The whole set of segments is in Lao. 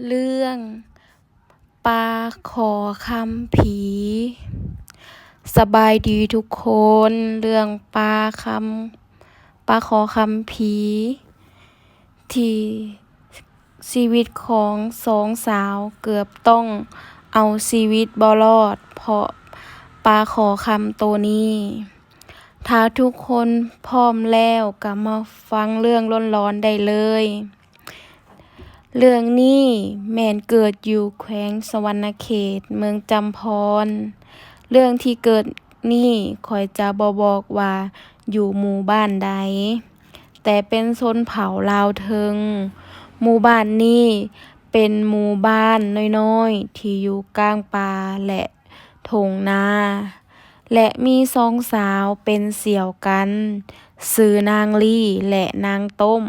ເລື່ອງປາຂໍຄຳຜີ. ສະບາຍດີທຸກຄົນ. ເລື່ອງປາຄຳ, ປາຂໍຄຳຜີ ທີ່ຊີວິດຂອງສອງສາວເກືອບຕ້ອງເອົາຊີວິດບໍ່ລອດ ເພາະປາຂໍຄຳໂຕນີ້. ຖ້າທຸກຄົນພ້ອມແລ້ວ ກໍມາຟັງເລື່ອງຫຼອນໆໄດ້ເລີຍ. ເລື່ອງນີ້ແມ່ນເກີດຢູ່ແຂວງສະຫວັນນະເຂດ ເມືອງຈຳພອນ. ເລື່ອງທີ່ເກີດນີ້ ຂ້ອຍຈະບໍ່ບອກວ່າຢູ່ໝູ່ບ້ານໃດ, ແຕ່ເປັນຊົນເຜົ່າລາວເທິງ. ໝູ່ບ້ານນີ້ເປັນໝູ່ບ້ານນ້ອຍໆ ທີ່ຢູ່ກາງປ່າ ແລະ ທົ່ງນາ ແລະ ມີສອງສາວເປັນສ່ຽວກັນ ຊື່ນາງລີ ແລະ ນາງຕົ້ມ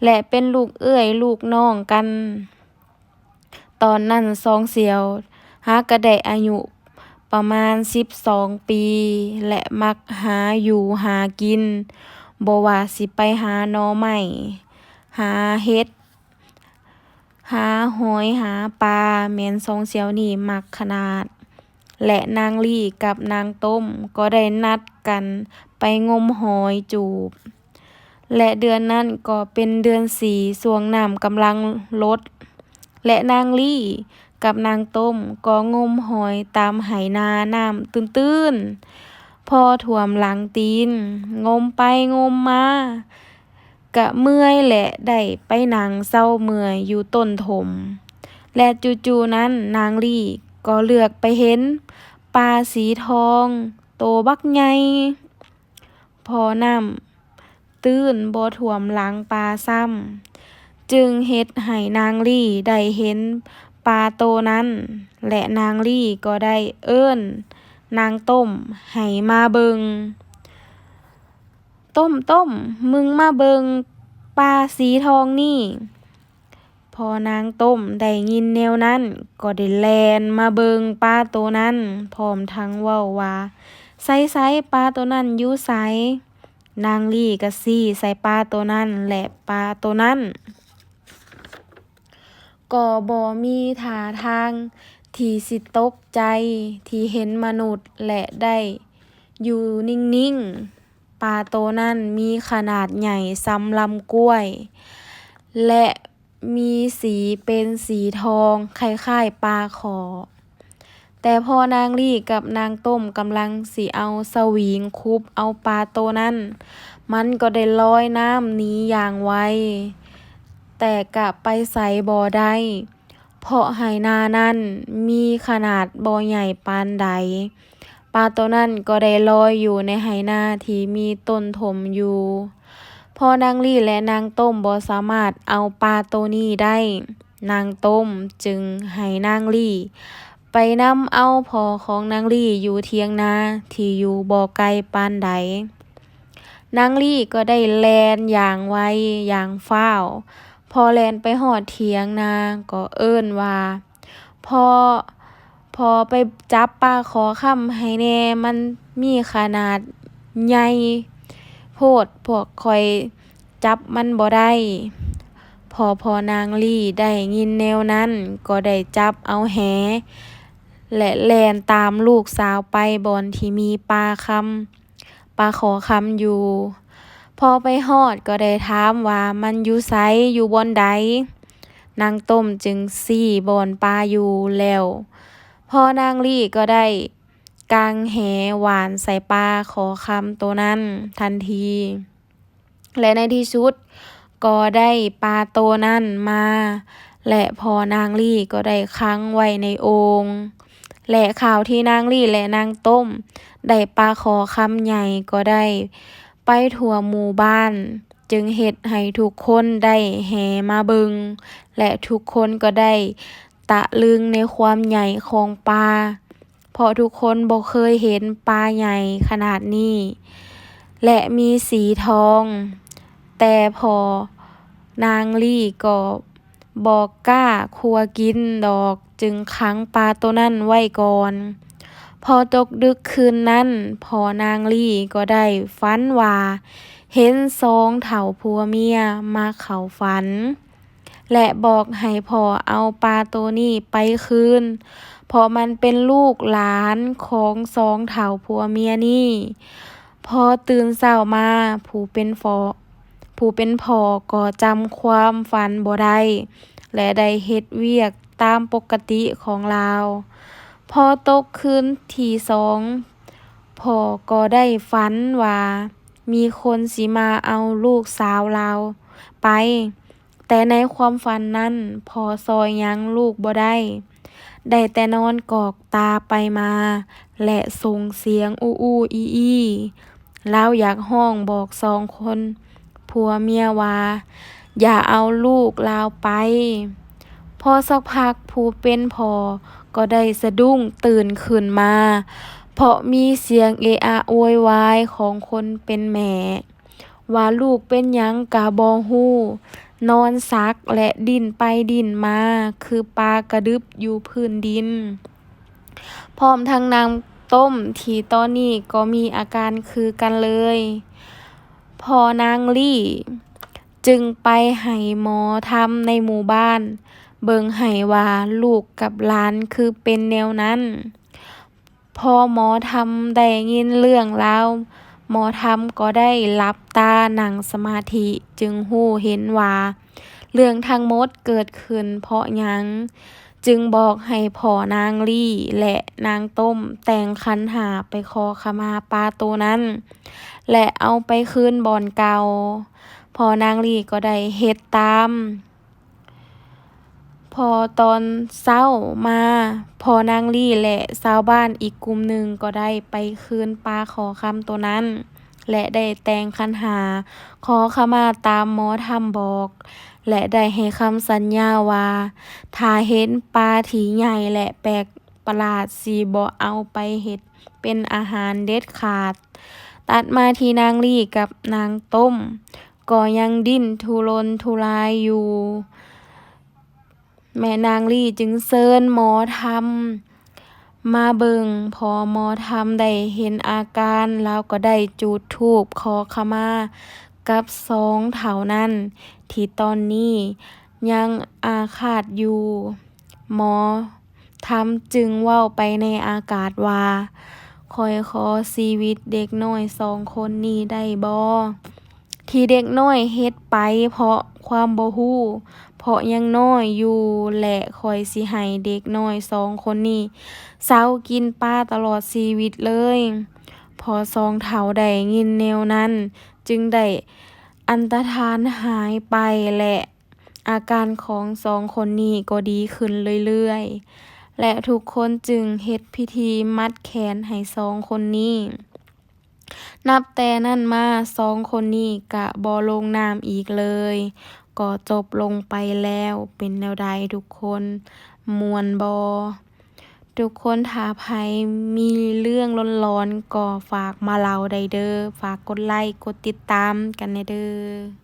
ແລະ ເປັນລູກເອື້ອຍລູກນ້ອງກັນ. ຕອນນັ້ນສອງສ່ຽວຫາກະໄດ້ອາຍຸປະມານສິບສອງປີ ແລະ ມັກຫາຢູ່ຫາກິນ, ບໍ່ວ່າຊິໄປຫາໜໍ່ໄມ້, ຫາເຫັດ, ຫາຫອຍ, ຫາປາ, ແມ່ນສອງສ່ຽວນີ້ມັກຂະໜາດ. ແລະ ນາງລີກັບນາງຕົ້ມກໍໄດ້ນັດກັນໄປງົມຫອຍຈູບ. ແລະ ເດືອນນັ້ນກໍເປັນເດືອນສີ່ ຊ່ວງນ້ຳກຳລັງລົດ ແລະ ນາງລີກັບນາງຕົ້ມກໍງົມຫອຍຕາມໄຮ່ນານ້ຳຕື້ນໆ ພໍຖ້ວມຫຼັງຕີນ, ງົມໄປງົມມາ ກະເມື່ອຍ ແລະ ໄດ້ໄປນັ່ງເຊົາເມື່ອຍຢູ່ຕົ້ນຖົ່ມ ແລະ ຈູ່ໆນັ້ນນາງລີກໍເຫຼືອກໄປເຫັນປາສີທອງໂຕບັກໃຫຍ່ ພໍນ້ຳຕື້ນບໍ່ຖ້ວມຫຼັງປາຊ້ຳ ຈຶ່ງເຮັດໃຫ້ນາງລີໄດ້ເຫັນປາໂຕນັ້ນ ແລະ ນາງລີກໍໄດ້ເອີ້ນນາງຕົ້ມໃຫ້ມາເບິ່ງ. ຕົ້ມ, ຕົ້ມ, ມຶງມາເບິ່ງປາສີທອງນີ້. ພໍນາງຕົ້ມໄດ້ຍິນແນວນັ້ນ ກໍໄດ້ແລ່ນມາເບິ່ງປາໂຕນັ້ນ ພ້ອມທັງເວົ້າວ່າ, ໃສໆ, ປາໂຕນັ້ນຢູ່ໃສ? ນາງລີກໍຊີ້ໃສ່ປາໂຕນັ້ນ ແລະ ປາໂຕນັ້ນກໍບໍ່ມີທ່າທາງທີ່ຊິຕົກໃຈທີ່ເຫັນມະນຸດ ແລະ ໄດ້ຢູ່ນິ່ງໆ. ປາໂຕນັ້ນມີຂະໜາດໃຫຍ່ສ່ຳລຳກ້ວຍ ແລະ ມີສີເປັນສີທອງຄ້າຍໆປາຂໍ. ແຕ່ພໍນາງລີກັບນາງຕົ້ມກຳລັງຊິເອົາສະຫວິງຂຸບເອົາປາໂຕນັ້ນ, ມັນກໍໄດ້ລອຍນ້ຳໜີຢ່າງໄວ, ແຕ່ກະໄປໃສບໍ່ໄດ້ ເພາະໄຮ່ນານັ້ນມີຂະໜາດບໍ່ໃຫຍ່ປານໃດ. ປາໂຕນັ້ນກໍໄດ້ລອຍຢູ່ໃນໄຮ່ນາທີ່ມີຕົ້ນຖົ່ມຢູ່. ພໍນາງລີ ແລະ ນາງຕົ້ມບໍ່ສາມາດເອົາປາໂຕນີ້ໄດ້, ນາງຕົ້ມຈຶ່ງໃຫ້ນາງລີໄປນຳເອົາພໍ່ຂອງນາງລີຢູ່ຖຽງນາທີ່ຢູ່ບໍ່ໄກປານໃດ. ນາງລີກໍໄດ້ແລ່ນຢ່າງໄວຢ່າງຟ້າວ. ພໍແລ່ນໄປຮອດຖຽງນາກໍເອີ້ນວ່າ, ພໍ່, ພໍ່ໄປຈັບປາຂໍຄຳໃຫ້ແດ່, ມັນມີຂະໜາດໃຫຍ່ໂພດ, ພວກຂ້ອຍຈັບມັນບໍ່ໄດ້. ພໍພໍ່ນາງລີໄດ້ຍິນແນວນັ້ນ, ກໍໄດ້ຈັບເອົາແຫ ແລະ ແລ່ນຕາມລູກສາວໄປບ່ອນທີ່ມີປາຄຳ, ປາຂໍຄຳຢູ່. ພໍໄປຮອດກໍໄດ້ຖາມວ່າມັນຢູ່ໃສ, ຢູ່ບ່ອນໃດ? ນາງຕົ້ມຈຶ່ງຊີ້ບ່ອນປາຢູ່ແລ້ວ. ພໍນາງລີກໍໄດ້ກາງແຫຫວ່ານໃສ່ປາຂໍຄຳໂຕນັ້ນທັນທີ. ແລະ ໃນທີ່ສຸດກໍໄດ້ປາໂຕນັ້ນມາ ແລະ ພໍ່ນາງລີກໍໄດ້ຂັງໄວ້ໃນໂອ່ງ ແລະ ຂ່າວທີ່ນາງລີ ແລະ ນາງຕົ້ມໄດ້ປາຂໍຄຳໃຫຍ່ກໍໄດ້ໄປທົ່ວໝູ່ບ້ານ, ຈຶ່ງເຮັດໃຫ້ທຸກຄົນໄດ້ແຫ່ມາເບິ່ງ ແລະ ທຸກຄົນກໍໄດ້ຕະລຶງໃນຄວາມໃຫຍ່ຂອງປາ. ເພາະທຸກຄົນບໍ່ເຄີຍເຫັນປາໃຫຍ່ຂະໜາດນີ້ ແລະ ມີສີທອງ, ແຕ່ພໍ່ນາງລີກໍບໍ່ກ້າຄົວກິນດອກ, ຈຶ່ງຂັງປາໂຕນັ້ນໄວ້ກ່ອນ. ພໍຕົກດຶກຄືນນັ້ນ, ພໍ່ນາງລີກໍໄດ້ຝັນວ່າເຫັນສອງເຖົ້າຜົວເມຍມາເຂົ້າຝັນ. ແລະ ບອກໃຫ້ພໍ່ເອົາປາໂຕນີ້ໄປຄືນ ເພາະມັນເປັນລູກຫຼານຂອງສອງເຖົ້າຜົວເມຍນີ້. ພໍຕື່ນເຊົ້າມາ, ຜູ້ເປັນພໍ່ ຜູ້ເປັນພໍ່ກໍຈຳຄວາມຝັນບໍ່ໄດ້ ແລະ ໄດ້ເຮັດວຽກຕາມປົກກະຕິຂອງລາວ. ພໍຕົກຄືນທີສອງ, ພໍ່ກໍໄດ້ຝັນວ່າມີຄົນຊິມາເອົາລູກສາວລາວໄປ, ແຕ່ໃນຄວາມຝັນນັ້ນ, ພໍ່ຊ່ອຍຫຍັງລູກບໍ່ໄດ້, ໄດ້ແຕ່ນອນກອກຕາໄປມາ ແລະ ສົ່ງສຽງອູອູອີອີ. ລາວຢາກຮ້ອງບອກສອງຄົນຜົວເມຍວ່າ ຢ່າເອົາລູກລາວໄປ. ພໍສັກພັກ, ຜູ້ເປັນພໍ່ກໍໄດ້ສະດຸ້ງຕື່ນຂຶ້ນມາ ເພາະມີສຽງເອະອະໂວຍວາຍຂອງຄົນເປັນແມ່ ວ່າລູກເປັນຫຍັງກະບໍ່ຮູ້, ນອນສັກ ແລະ ດີ້ນໄປດີ້ນມາ ຄືປາກະດຶບຢູ່ພື້ນດິນ. ພ້ອມທັງນາງຕົ້ມ ທີ່ຕອນນີ້ກໍມີອາການຄືກັນເລີຍ. ພໍ່ນາງລີ້ຈຶ່ງໄປໃຫ້ໝໍທຳໃນໝູ່ບ້ານເບິ່ງໃຫ້ວ່າລູກກັບຫຼານຄືເປັນແນວນັ້ນ. ພໍໝໍທຳໄດ້ຍິນເລື່ອງລາວ, ໝໍທຳກໍໄດ້ຫຼັບຕານັ່ງສະມາທິ ຈຶ່ງຮູ້ເຫັນວ່າເລື່ອງທັງໝົດເກີດຂຶ້ນເພາະຫຍັງ, ຈຶ່ງບອກໃຫ້ພໍ່ນາງລີ້ ແລະ ນາງຕົ້ມແຕ່ງຂັນຫ້າໄປຂໍຂະມາປາໂຕນັ້ນ ແລະ ເອົາໄປຄືນບ່ອນເກົ່າ. ພໍ່ນາງລີ້ກໍໄດ້ເຮັດຕາມ. ພໍຕອນເຊົ້າມາ, ພໍ່ນາງລີ້ ແລະ ຊາວບ້ານອີກກຸ່ມໜຶ່ງກໍໄດ້ໄປຄືນປາຂໍຄຳໂຕນັ້ນ ແລະ ໄດ້ແຕ່ງຂັນຫ້າຂໍຂະມາຕາມໝໍທຳບອກ ແລະ ໄດ້ໃຫ້ຄຳສັນຍາວ່າ ຖ້າເຫັນປາທີ່ໃຫຍ່ ແລະ ແປກປະຫຼາດ ຊິບໍ່ເອົາໄປເຮັດເປັນອາຫານເດັດຂາດ. ຕັດມາທີ່ນາງລີ້ກັບນາງຕົ້ມ ກໍຍັງດີ້ນທຸລົນທຸລາຍຢູ່. ແມ່ນາງລີ້ຈຶ່ງເຊີນໝໍທຳມາເບິ່ງ. ພໍໝໍທຳໄດ້ເຫັນອາການ, ລາວກໍໄດ້ຈູດທູບຂໍຂະມາກັບສອງເຖົ້ານັ້ນ ທີ່ຕອນນີ້ຍັງອາຄາດຢູ່. ໝໍທຳຈຶ່ງເວົ້າໄປໃນອາກາດວ່າ, ຂ້ອຍຂໍຊີວິດເດັກນ້ອຍສອງຄົນນີ້ໄດ້ບໍ່? ທີ່ເດັກນ້ອຍເຮັດໄປເພາະຄວາມບໍ່ຮູ້, ເພາະຍັງນ້ອຍຢູ່ ແລະ ຂ້ອຍຊິໃຫ້ເດັກນ້ອຍສອງຄົນນີ້ເຊົາກິນປາຕະຫຼອດຊີວິດເລີຍ. ພໍສອງເຖົ້າໄດ້ຍິນແນວນັ້ນ, ຈຶ່ງໄດ້ອັນຕະທານຫາຍໄປ ແລະ ອາການຂອງສອງຄົນນີ້ກໍດີຂຶ້ນເລື້ອຍໆ ແລະ ທຸກຄົນຈຶ່ງເຮັດພິທີມັດແຂນໃຫ້ສອງຄົນນີ້. ນັບແຕ່ນັ້ນມາ, ສອງຄົນນີ້ກະບໍ່ລົງນ້ຳອີກເລີຍ. ກໍຈົບລົງໄປແລ້ວ. ເປັນແນວໃດທຸກຄົນ? ມ່ວນບໍ່? ທຸກຄົນຖ້າໃຜມີເລື່ອງຫຼອນໆ ກໍຝາກມາເລົ່າໄດ້ເດີ້. ຝາກກົດໄລ ກົດຕິດຕາມກັນແດ່ເດີ້.